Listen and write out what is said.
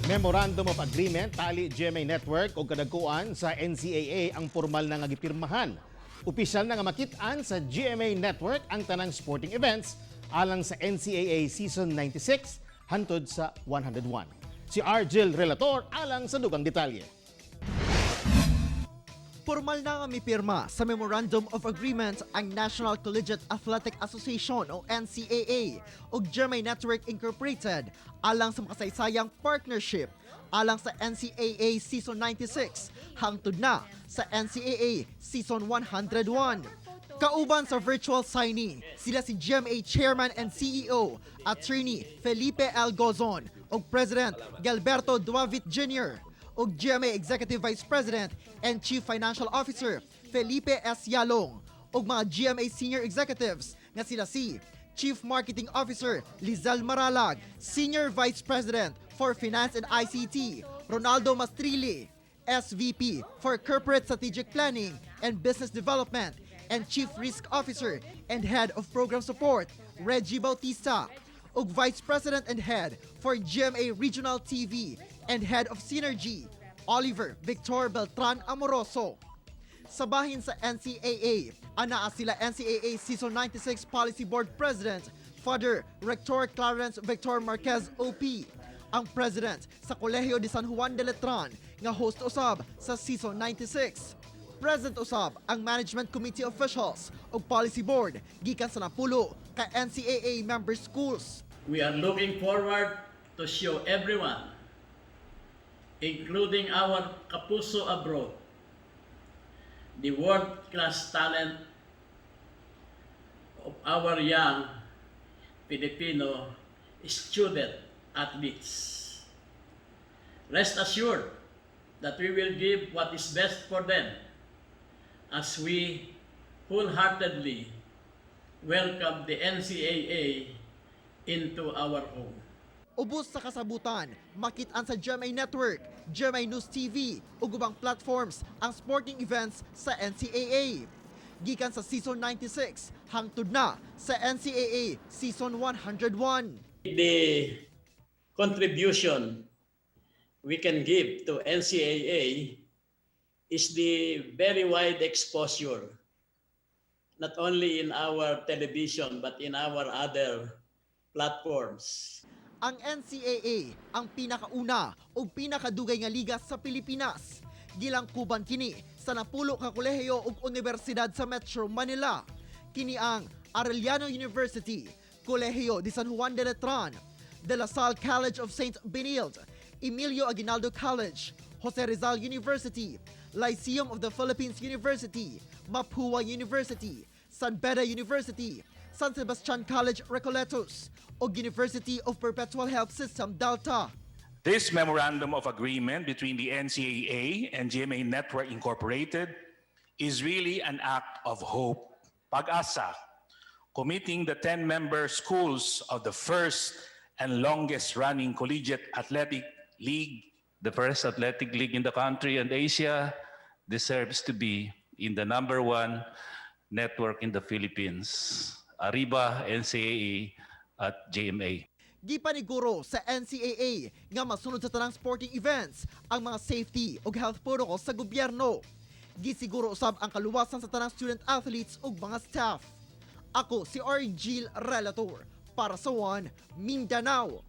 Memorandum of Agreement tali GMA Network ug kadagkuan sa NCAA ang formal na nga gipirmahan. Opisyal na nga makit-an sa GMA Network ang tanang sporting events alang sa NCAA Season 96 hantod sa 101. Si Argel Relator alang sa dugang detalye. Formal na nga mipirma sa Memorandum of Agreement ang National Collegiate Athletic Association o NCAA ug GMA Network Incorporated alang sa makasaysayang partnership alang sa NCAA Season 96 hangtod na sa NCAA Season 101. Kauban sa virtual signing, sila si GMA Chairman and CEO, Attorney Felipe L. Gozon ug President Gilberto Duavit Jr. ug GMA Executive Vice President and Chief Financial Officer Felipe S. Yalong ug mga GMA Senior Executives nga sila si Chief Marketing Officer Lizelle Maralag, Senior Vice President for Finance and ICT Ronaldo Mastrilli, SVP for Corporate Strategic Planning and Business Development and Chief Risk Officer and Head of Program Support Reggie Bautista, ug Vice President and Head for GMA Regional TV and Head of Synergy, Oliver Victor Beltran Amoroso. Sa bahin sa NCAA, anaa sila NCAA Season 96 Policy Board President, Father Rector Clarence Victor Marquez OP, ang President sa Kolehiyo de San Juan de Letran nga host usab sa Season 96. Present usab ang Management Committee officials ug Policy Board gikan sa napulo ka NCAA member schools. We are looking forward to show everyone, including our kapuso abroad, the world-class talent of our young Filipino student athletes. Rest assured that we will give what is best for them as we wholeheartedly welcome the NCAA into our home. Ubos sa kasabutan, makit-an sa GMA Network, GMA News TV ug ubang platforms ang sporting events sa NCAA. Gikan sa Season 96 hangtod na sa NCAA Season 101. The contribution we can give to NCAA is the very wide exposure, not only in our television but in our other platforms. Ang NCAA ang pinakauna ug pinakadugay nga liga sa Pilipinas. Gilangkuban kini sa napulo ka kolehiyo ug universidad sa Metro Manila. Kini ang Arellano University, Colegio de San Juan de Letran, De La Salle College of St. Benilde, Emilio Aguinaldo College, Jose Rizal University, Lyceum of the Philippines University, Mapua University, San Beda University, San Sebastian College Recoletos, ug University of Perpetual Help System Delta. This memorandum of agreement between the NCAA and GMA Network Incorporated is really an act of hope, pag-asa, committing the 10-member schools of the first and longest-running collegiate athletic league. The first athletic league in the country and Asia deserves to be in the number one network in the Philippines. Arriba, NCAA at GMA. Gipaniguro sa NCAA nga masunod sa tanang sporting events ang mga safety ug health protocols sa gobyerno. Gisiguro usab ang kaluwasan sa tanang student athletes ug mga staff. Ako si Argil Relator para sa One Mindanao.